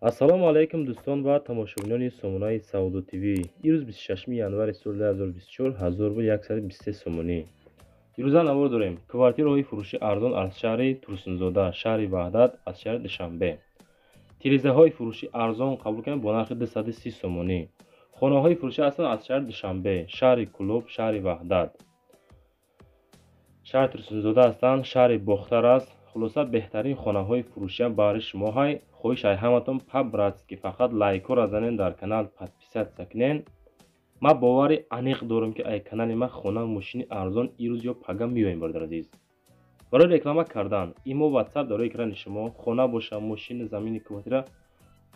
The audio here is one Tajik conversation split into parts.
Ассалому алайкум, дӯстон ва тамошобинони сомонаи Савдо ТВ. Ирӯз 26 январи соли 2024, 1123 сомонӣ. Ирӯза навор дорем: квартираҳои фурӯши арзон аз шаҳри Турсунзода, шаҳри Ваҳдат, аз шаҳри Душанбе. Тирезаҳои фурӯши арзон қабул кунем бо нархи 230 сомонӣ. Хонаҳои фурӯшӣ ҳастанд аз шаҳри Душанбе, шаҳри Кӯлоб, шаҳри Ваҳдат, шаҳри Турсунзода ҳастанд, шаҳри Бохтар аст. Хулоса, беҳтарин хонаҳои фурӯшиам баҳри шумо ҳай. Хоҳиш ай ҳаматон по-братски фақат лайкҳоро занен, дар канал подписаться кунен. Ман бовари аниқ дорам, ки ай канали ман хона, мошини арзон ирӯз ё пага меоем. Бародар азиз, барои реклама кардан имо, Ватсап дар рӯи экрани шумо. Хона боша, мошини, замини, квартира,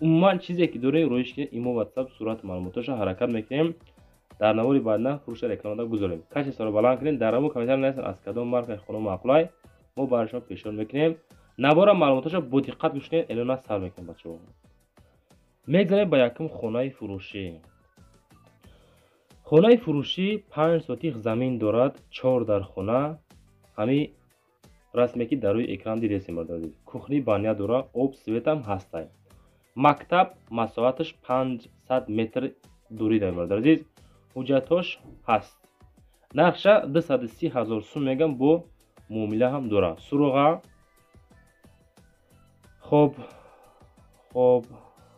умуман чизе ки дорем, роиш кунед имо, Ватсап, сурат, маълумотоша. Ҳаракат мекунем, дар навори баъдна фурӯша рекламада гузорем. Качестворо баланд кунем. Дар ҳамун комментар нависен, аз кадом маркаи хона маъқулай, мо барои шумо пешниҳод мекунем. Навора, маълумоташа бо диққат гӯш кунед. Эълона сар мекунем, бачаҳо. Мегзарем ба якум хонаи фурӯшӣ. Хонаи фурӯшӣ 5 сотих замин дорад, чор дар хона. Ҳамин расме ки дар рӯи экран дидесем, бародари азиз, кухни, баня дорад, об, светам ҳастай. Мактаб масоҳаташ 500 метр дурӣ дорад. Бародари азиз, ҳуҷҷатҳош ҳаст. Нархша 230 000 сум мегам, бо муомила ҳам дорад. Суроға, хоб,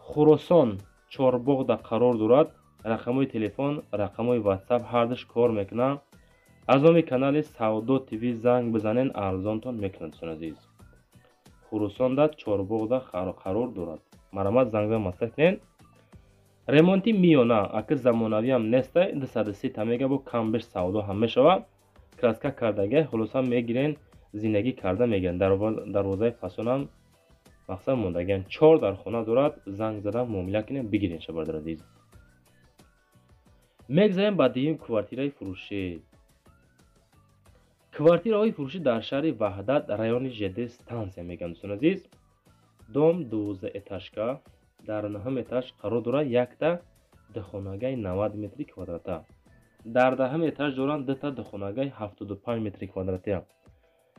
Хуросон, Чорбоғда қарор дорад. Рақамҳои телефон, рақамҳои Ватсап ҳардуш кор мекунад. Аз номи канали Савдо ТВ занг бизанен, арзонтон мекунад. Дӯстони азиз, Хуросонда, Чорбоғда қарор дорад. Марҳамат, занг зан, маслиҳат кунед. Ремонти миёна, аки замонавиам нестай, 230 та мега, бо камбеш савдо ҳам мешавад. Краска кардагиай. Хулоса, мегирен, зиндагӣ карда мегирен. Дарвозаи фасонам мақсад мондагиам. Чор дар хона дорад. Занг зада, муомила кунем, бигирем ша. Бародари азиз, мегзарем ба дуюм квартираи фурӯшӣ. Квартираҳои фурӯшӣ дар шаҳри Ваҳдат, райони ЖД станция мегӯянд. Дӯстони азиз, дом 12 этажка, дар наҳум этаж қарор дорад. Якта духонагаи 90 метри квадрата. Дар 10-ум этаж доранд дута духонагаи 75 метри квадратия.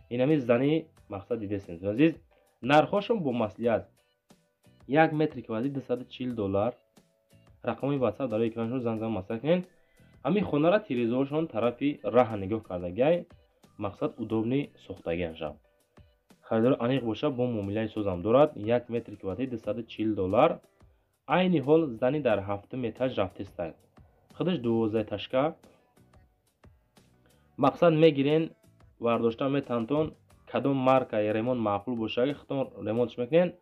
Инами зани мақсад дидесем. Дӯстони азиз, нархҳошон бо маслиҳат: 1 метри квадрати 240 доллар. Рақамҳои Ватсап дар рӯи экраншон, занг зан, маслиҳат кунед. Ҳамин хонара тирезаҳошон тарафи раҳа нигоҳ кардагиай, мақсад удобный сохтагианша. Харидори аниқ боша, бо муомилаи созам дорад. 1 метри квадрати 240 доллар. Айни ҳол зани дар ҳафтум этаж рафтестай, худаш 12 этажка. Мақсад, мегирен, вардошта метантон. Кадом маркаи ремонт маъқул боша, худтон ремонтш мекунен.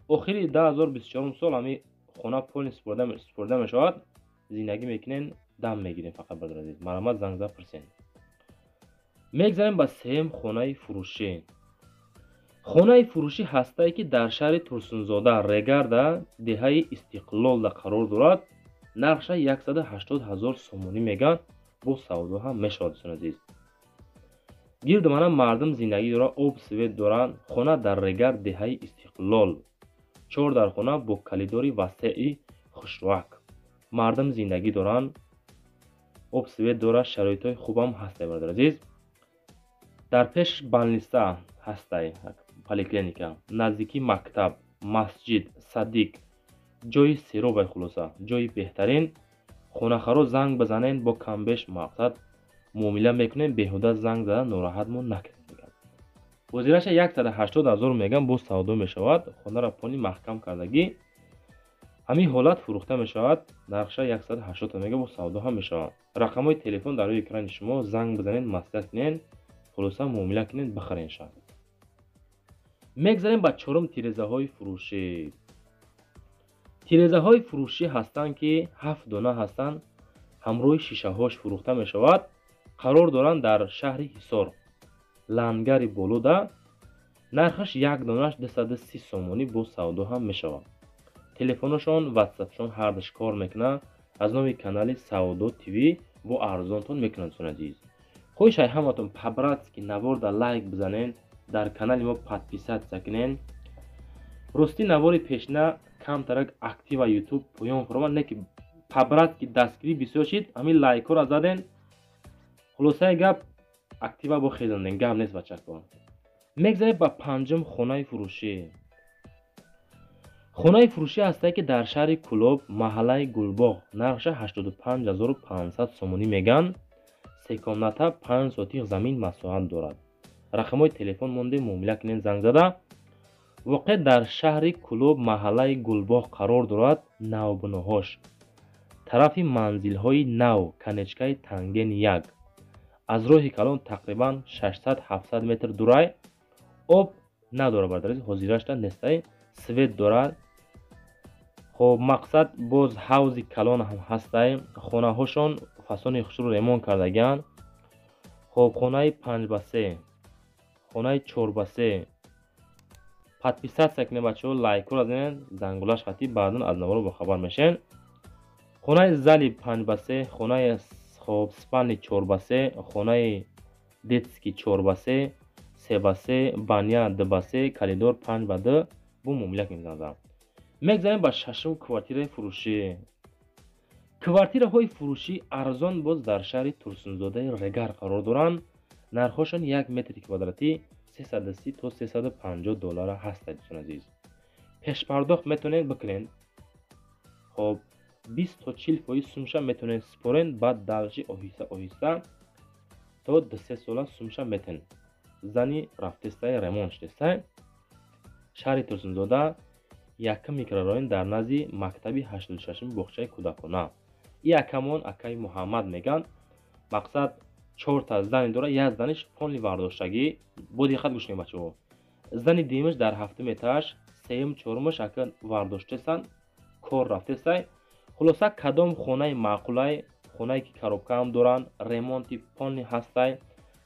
Охири 2024 сол ҳами хона полный супорида мешавад. Зиндагӣ мекунен, дам мегирем фақат. Бародари азиз, марҳамат, занг зад, пурсен. Мегзарем ба сеюм хонаи фурӯшӣ. Хонаи фурӯшӣ ҳастае, ки дар шаҳри Турсунзода, Регарда, деҳаи Истиқлолда қарор дорад. Нархша 180 ҳазор сомонӣ мегӯянд, бо савдо ҳам мешавад. Дӯстони азиз, гирду мана мардум зиндагӣ дорад, об, свет доранд. Хона дар Регар, деҳаи Истиқлол, чор дар хона бо калидори васеи хушрӯак. Мардум зиндагӣ доранд, об, свет дорад, шароитҳои хубам ҳастай. Бародари азиз, дар пеш больница ҳастай, поликлиника, наздикии мактаб, масҷид, садик, ҷои серобай. Хулоса, ҷои беҳтарин. Хонахаро занг бизанен, бо камбеш мақсад муомила мекунем. Беҳуда занг зада нороҳатмон накунед. Мегӯям, ҳозираша 180 ҳазор мегӯям, боз савдо мешавад. Хонаро полный маҳкам кардагӣ, ҳамин ҳолат фурӯхта мешавад. Нархша 180 мега, боз савдо ҳам мешавад. Рақамҳои телефон дар рӯи экрани шумо, занг бизанед, маслиҳат кунед. Хулоса, муомила кунед, бихарен ша. Мегзарем ба чорум тирезаҳои фурӯшӣ. Тирезаҳои фурӯшӣ ҳастанд, ки ҳафт дона ҳастанд, ҳамроҳи шишаҳош фурӯхта мешавад. Қарор доранд дар шаҳри Ҳисор, Лангари Болода. Нархаш як донаш 230 сомонӣ, боз савдо ҳам мешавад. Телефонашон, Ватсапшон ҳардуш кор мекунад. Аз номи канали Савдо ТВ бо арзонтон мекунанд. Дӯстони азиз, хоҳиш ай ҳаматон по-братски наворда лайк бизанен, дар канали мо подписаться кунен. Ростӣ, навори пешина камтарак актива Ютуб поён фуромад, не ки по-братски дастгирӣ бисёр шид, ҳамин лайкҳоро заден. Хулосаи гап, актива бо хезонден, гап нест, бачако. Мегзарем ба панҷум хонаи фурӯшӣ. Хонаи фурӯшӣ ҳастае, ки дар шаҳри Кӯлоб, маҳаллаи Гулбоғ, нархша 85 500 сомонӣ мегӯянд. Се комната, 5 сотих замин масоҳат дорад. Рақамҳои телефон монде, муомила кунед занг зада. Воқеъ дар шаҳри Кӯлоб, маҳаллаи Гулбоғ қарор дорад. Навбиноҳош тарафи манзилҳои нав, конечкаи Танген 1, аз роҳи калон тақрибан 600-700 метр дурай. Об надорад, бародари, ҳозирашта нестай, свет дорад. Хоб, мақсад, боз ҳавзи калон ҳам ҳастай. Хонаҳошон фасони хушрӯ ремонт кардагианд. Хоб, хонаи 5 ба 3, хонаи 4 ба 3. Подписаться кунед, бачаҳо, лайкҳоро занед, зангулаш хатӣ, баъдан аз наворо бохабар мешавед. Хонаи зали 5 ба 3, хонаи, хоб, спальни 4 ба 3, хонаи детский 4 ба 3, 3 ба 3, баня 2 ба 3, коридор 5 ба 2. Бу муомила кунед занзан. Мегзарем ба шашум квартираи фурӯшӣ. Квартираҳои фурӯшии арзон боз дар шаҳри Турсунзодаи Регар қарор доранд. Нархҳошон як метри квадратӣ 330 то 350 доллара ҳастад. Дӯстони азиз, пешпардохт метавонед бикунед. Хоб, 20 то 40% сумша метавонед супоред, баъд дальше оҳиста оҳиста то 2-3 сола сумша метен. Здание рафтестай, ремонт шудестай. Шаҳри Турсунзода, якум микрорайон, дар назди мактаби 86-уми, боғчаи кӯдакона. И акамон акаи Муҳаммад мегӯянд. Мақсад, чорта здание дорад, як зданиш полный вардоштагӣ. Бо диққат гӯш кунед, бачаҳо. Здани дуюмаш дар ҳафтум этаж, сеюм, чорумаш ака вардоштесанд, кор рафтестай. Хулоса, кадом хонаи маъқулай, хонае ки коробкаам доранд, ремонти полный ҳастай,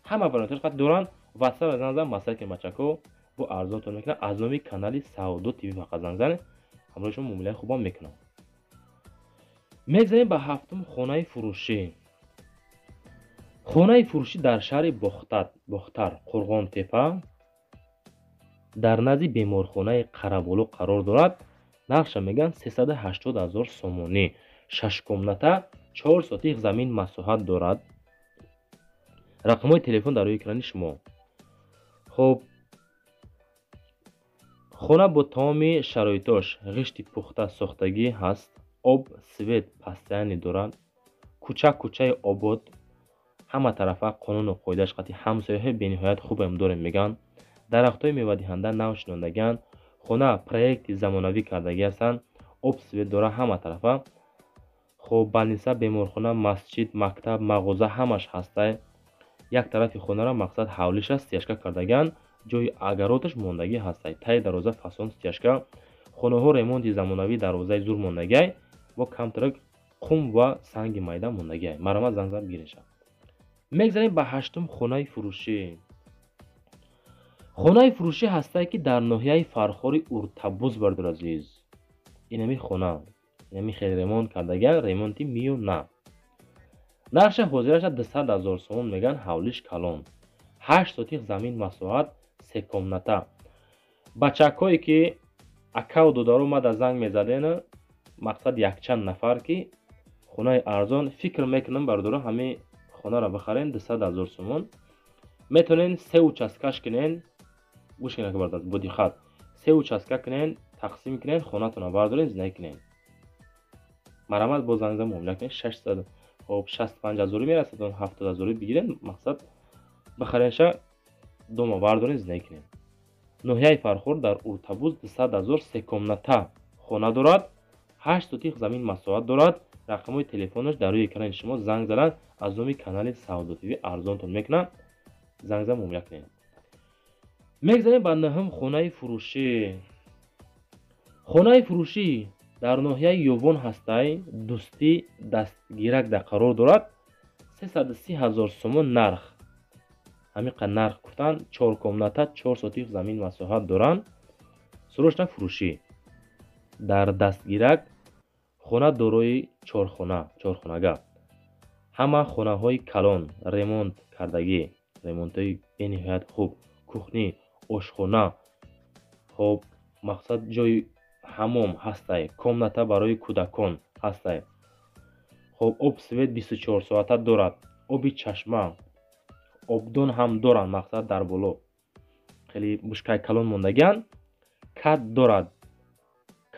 ҳама вариантҳош қат доранд. Ватсап занг зан, масъала кунед, бачако, бо арзонтон мекунад. Аз номи канали Савдо ТВ фақат занг занед, ҳамроҳи шумо муомилаи хубам мекунам. Мегзарем ба ҳафтум хонаи фурӯшӣ. Хонаи фурӯшӣ дар шаҳри Бохтар, Қурғонтепа, дар назди беморхонаи Қараболо қарор дорад. Нархша мегӯянд 380 ҳазор сомонӣ. Шаш комната, 4 сотих замин масоҳат дорад. Рақамҳои телефон дар рӯи экрани шумо. Хоб, хона бо тамоми шароитош, ғишти пухта сохтагӣ ҳаст, об, свет постоянный дорад. Кӯча кӯчаи обод, ҳама тарафа қонуну қоидааш қатъи. Ҳамсояҳои бениҳоят хубем дорем, мегӯянд. Дарахтҳои мевадиҳанда нав шинондагианд. Хона проекти замонавӣ кардагӣ ҳастанд. Об, свет дорад ҳама тарафа. Хоб, больница, беморхона, масҷид, мактаб, мағоза ҳамаш ҳастай. Як тарафи хонаро, мақсад, ҳавлиша стяжка кардагианд, ҷои огородаш мондагӣ ҳастай. Таи дарвоза фасон стяжка. Хонаҳо ремонти замонавӣ, дарвозаи зур мондагиай, бо камтарак қум ва санги майда мондагиай. Марҳамат, занг зад, бигиред. Мегзарем ба ҳаштум хонаи фурӯшӣ. Хонаи фурӯшӣ ҳастае, ки дар ноҳияи Фархори Уртабуз, бардор азиз. Инами хона, инами хеле ремонт кардагиан, ремонти миёна. Нархша ҳозираша 200 ҳазор сомон мегӯянд. Ҳавлиш калон, 8 сотих замин масоҳат, се комната. Бачакҳое ки акаву додаро мада занг мезаден, мақсад, якчанд нафар, ки хонаи арзон, фикр мекунам, бародаро, ҳамин хонаро бихарен, 200 ҳазор сомон. Метавонен се участкаш кунен. Гӯш кунед, бародар, бо диққат. Се участка кунен, тақсим кунен, хонатонро бардорен, зиндагӣ кунен. Марҳамат, бо занг зан, муомила кунед. 600, хоб, 65 ҳазорӣ мерасад, 70 ҳазорӣ бигирен. Мақсад, бихаренша, дома бардорен, зиндагӣ кунед. Ноҳияи Фархор, дар Уртабуз, 200 ҳазор, се комната хона дорад, 8 сотих замин масоҳат дорад. Рақамҳои телефонаш дар рӯи экрани шумо. Занг занад, аз номи канали Савдо ТВ арзонтон мекунад. Занг зан, муомила кунед. Мегзарем ба нӯҳум хонаи фурӯшӣ. Хонаи фурӯшӣ дар ноҳияи Ёвон ҳастай, Дӯстӣ, Дастгирак дар қарор дорад. 330 ҳазор сомон нарх, ҳамин қадр нарх гуфтанд. Чор комната, 4 сотих замин масоҳат доранд. Срочно фурӯшӣ дар Дастгирак. Хона дорои чорхона, чорхонага, ҳама хонаҳои калон, ремонт кардагӣ, ремонтҳои бениҳоят хуб, кухня, ошхона, хоб, мақсад, ҷои ҳамом ҳастай, комната барои кӯдакон ҳастай. Хоб, об, свет 24 соата дорад, оби чашма, обдон ҳам доранд. Мақсад, дар боло хеле бушкаи калон мондагианд. Кат дорад.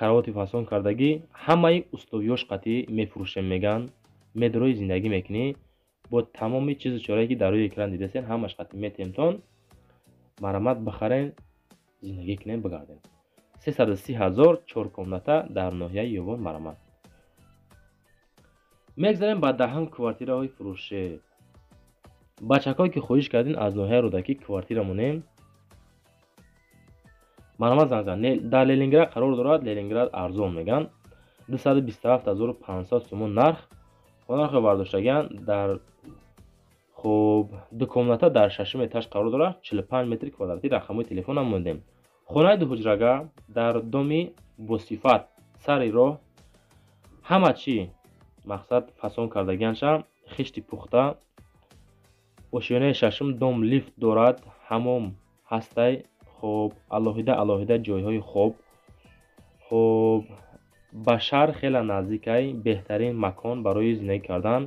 Каравоти фасон кардагӣ, ҳамаи условиёш қатъӣ мефурӯшем меган. Медрои зиндагӣ мекунӣ бо тамоми чизу чорае ки дар рӯи экран дидасен, ҳамаш қатъӣ метемтон. Марамат бихарен, зиндагӣ кунем, бигардем. 330 000, чор комната дар ноҳияи Ёвон, марамат. Мегзарем ба даҳам квартираҳои фурӯшӣ. Бачакҳое ки хоҳиш кардин, аз ноҳияи Рӯдакӣ квартира монем, марамат занг зан. Дар Ленинград қарор дорад, Ленинград арзон меган. 227 500 сомон нарх. Хонархо бардоштагиан дар, хуб, ду комната дар шашум этаж қарор дорад, 45 метри квадратӣ. Рақамҳои телефонам мондем. Хонаи дуҳуҷрага дар доми босифат, сари роҳ, ҳама чӣ мақсад фасон кардагианша, хишти пухта, ошёнаи шашум дом, лифт дорад, ҳамом ҳастай. Хуб, алоҳида алоҳида ҷойҳои хоб. Хуб, ба шаҳр хеле наздикай, беҳтарин макон барои зиндагӣ кардан.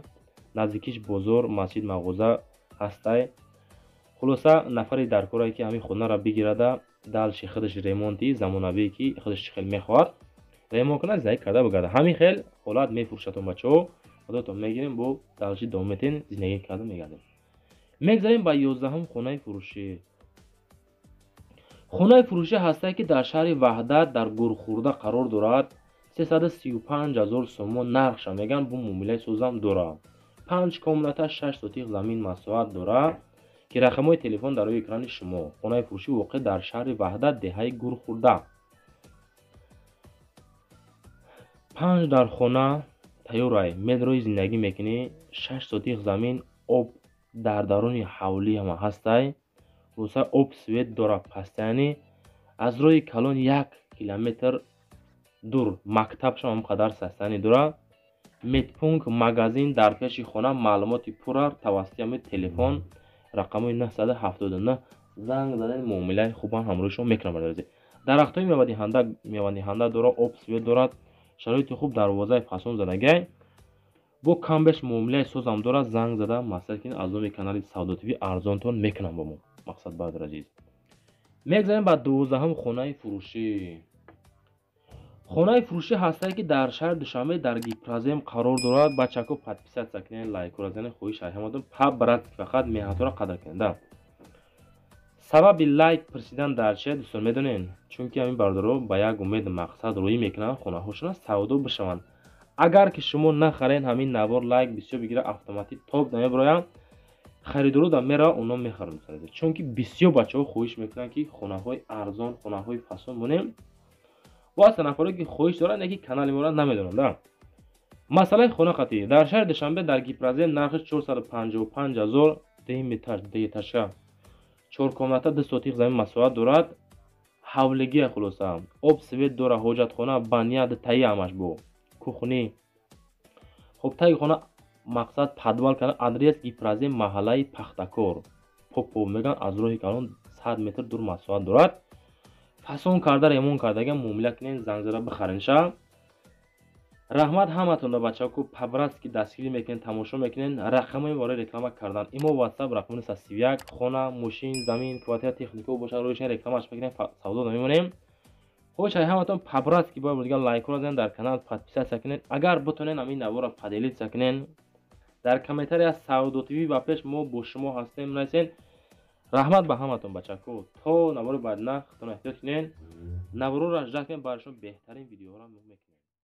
Наздикиш бозор, масҷид, мағоза ҳастай. Хулоса, нафаре дар корае ки ҳамин хонаро бигирада, дальше худаш ремонти замонавие ки худаш чӣ хел мехоҳад ремонт кунад, зиндагӣ карда бигарда. Ҳамин хел ҳолат мефурӯшатон, бачаҳо, худотон мегирем, бо дальше давом метен, зиндагӣ карда мегардем. Мегзарем ба 11-ум хонаи фурӯшӣ. Хонаи фурӯшӣ ҳастае ки дар шаҳри Ваҳдат, дар Гурхурда қарор дорад. 335 000 сомон нархша меган, бу муомилаи созам дорад. Панҷ комната, 6 сотих замин масоҳат дорад, ки рақамҳои телефон дар рӯи экрани шумо. Хонаи фурӯшӣ воқеъ дар шаҳри Ваҳдат, деҳаи Гурхурда. Панҷ дар хона тайёрай, медрои зиндагӣ мекунӣ, 6 сотих замин, об дар даруни ҳавлӣ ҳама ҳастай. Хулоса, об, свет дорад пастаяни. Аз роҳи калон 1 километр дур, мактабшам ҳам қадар састани дорад. Медпункт, магазин дар пеши хона. Маълумоти пурра тавассути ҳамин телефон рақамҳои 979 занг задани, муомилаи хубам ҳамроҳи шумо мекунам. Бародари, дарахтҳои мевадиҳанда дорад, об, свет дорад, шароити хуб, дарвозаи фасон задагай, бо камбеш муомилаи созам дорад. Занг зада маслиҳат кунед, аз номи канали Савдо ТВ арзонтон мекунам бо мо мақсад. Бародари азиз, мегзарем ба 12-ум хонаи фурӯшӣ. Хонаи фурӯшӣ ҳастае ки дар шаҳри Душанбе, дар Гипрозем қарор дорад. Бачако, подписаться кунед, лайкора занед, хоҳиш ҳаматон по-братски, фақат меҳнатҳоро қадр кунед. Да, сабаби лайк пурсидан дар чия, дӯстон, медонед? Чунки ҳамин бародаро ба як умеду мақсад рӯӣ мекунанд, хонаҳошона савдо бишаванд. Агар ки шумо нахарен, ҳамин навор лайк бисёр бигира, автоматик топ намебароянд, харидоро да мерава, оно мехаранд. Чунки бисёр бачаҳо хоҳиш мекунанд, ки хонаҳои арзон, хонаҳои фасон монем. Бо ҳастанд нафаре ки хоҳиш доранд, яки канали моро намедонанд. Да, масъалаи хона қатъӣ дар шаҳри Душанбе, дар Гипрозем, нархи 455 000, деҳи этажа, чор комната, 2 сотих замин масоҳат дорад, ҳавлигия. Хулоса, об, свет дора, ҳоҷатхона, баня дутаи, ҳамаш бо кухни. Хуб, таги хона мақсад подвал карда. Адрес: Гипрозем, маҳаллаи Пахтакор, Попов меган, аз роҳи калон 100 метр дур масоҳат дорад. Фасон карда, ремонт кардага, муомила кунед, занг зада бихаренша. Раҳмат ҳаматонда, бачако, по-братски дастгирӣ мекунед, тамошо мекунед. Рақамҳои барои реклама кардан: имо, ватсап рақами 931. Хона, мошин, замин, квартира, техника бошад, рӯишан рекламаш мекунем, савдо намемонем. Хоҳиш ай ҳаматон по-братски бояд дигар лайкҳоро занед, дар канал подписаться кунед, агар бутонед, ҳамин наворро поделиться кунед. Дар комментария «Савдо ТВ ба пеш, мо бо шумо ҳастем» нависед. Раҳмат ба ҳаматон, бачако, то навори баъдина худтон эҳтиёт кунед. Наворро ждать кунед, барои шумо беҳтарин видеоҳоро мекунем.